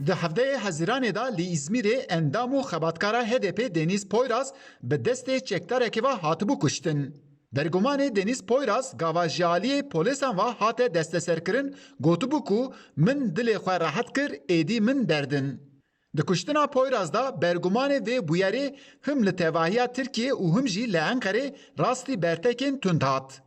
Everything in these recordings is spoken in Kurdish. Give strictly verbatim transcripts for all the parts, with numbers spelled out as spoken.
Di hevdeyê Hezîranê de li Îzmîrê endam û xebatkara H D P Deniz Poyraz bi destê çekdarekê ve hatibû kuştin. Bergumanê Deniz Poyraz gava ji aliyê polêsan ve hate desteserkirin, gotibû ku min dilê xwe rehet kir, êdî min berdin. Di kuştina Poyraz de bergumanê vê bûyerê him li tevahiya Tirkiyê û him jî li Enqerê rastî bertekên tund hat.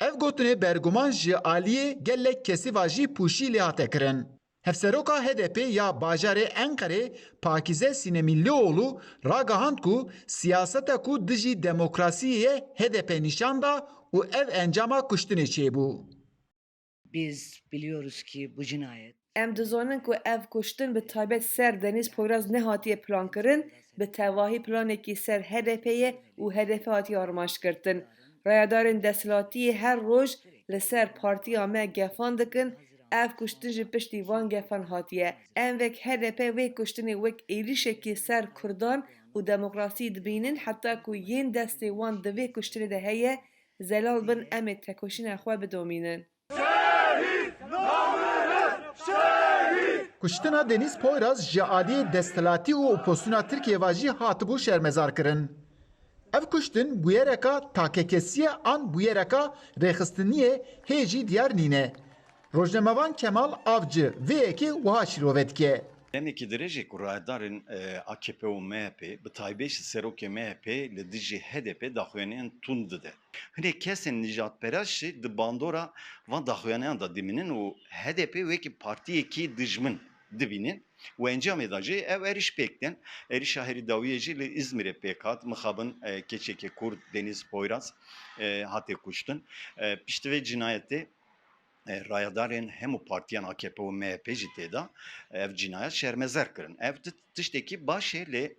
Ev gotinê berguman ji aliyê gelek kesî ve jî pûşî lê hate kirin. Hevseroka H D P ya bajarê Enqerê Pakîze Sînemîllioğlu ragihand ku siyaseta ku dijî demokrasiyê ye H D P nîşan da û ev encama kuştinê çêbû. Biz biliyoruz ki bu cinayet Em dizanin ku ev kuştin bi taybet ser Deniz Poyraz nehatiye plankirin, bi tevahî planekî ser H D P ye û H D P hatiye armancgirtin. Rayedarên desthilatiyê her roj li ser partiya me gefan dikin, ev kuştin ji piştî van gefan hatiye. Em wek H D P vê kuştinê wek êrîşekî ser Kurdan û demokrasiyê dibînin, heta ku yên destê wan di vê kuştinê de heye, zelal bin, em ê tekoşîna xwe bidomînin. Kuştina Deniz Poyraz ji aliyê desthilatî û opozisyona Tirkiyê ve jî hatibû şermezarkirin. Ev kuştin bûyereka takekesî ye an bûyereka rêxistinî ye hê jî diyar nîne. Rojnamevan Kemal Avcı vê yekê wiha şîrove dike. Demekî dirêj e ku rayedarên e, A K P û M H P, bi taybet jî serokê M H P li dijî H D P daxuyaniyên tund dide. Hinek kesên nijadperest jî di bandora van daxuyaniyan de dimînin û H D P wekî partiyekî dijmin dibînin û encamê de jî ev êrîş pêk tên. Êrîşa herî dawiyê jî li Îzmîrê pêk hat. Mixabin e, keçekê Kurd Deniz Poyraz e, hate kuştin. E, piştî vê cinayetê e, rayedarên hemû partiyan A K P û M H P jî tê de ev cinayet şermezar kirin. Ev ti- tiştekî baş e lê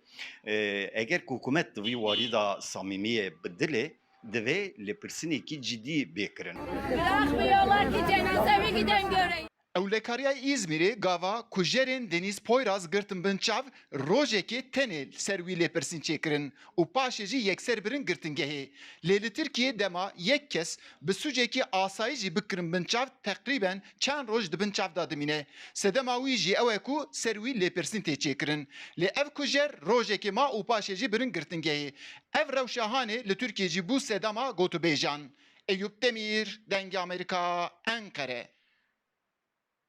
e, eger ku hikûmet di vî warî de samîmiyê bi dil e, divê lêpirsînekî cidî bê kirin. Bırakmıyorlar ki cenazemi giden göreyim. Ewlekariya Îzmîrê gava kujerên Deniz Poyraz girtin bin çav rojekê tenê ser wî lêpirsîn çêkirin û paşê jî yekser birin girtingehê. Lê li Tirkiyê dema yek kes bi sûcekî asayî jî bikirin bin çav teqrîben çend roj di bin çav de dimîne. Sedema wî jî ew e ku ser wî lêpirsîn tê çêkirin. Lê ev kujer rojekê ma û paşê jî birin girtingehê. Ev rewşa hanê li Tirkiyê jî bû sedema gotûbêjan. Eyûp Demîr, Dengê Amerîka, Enqere.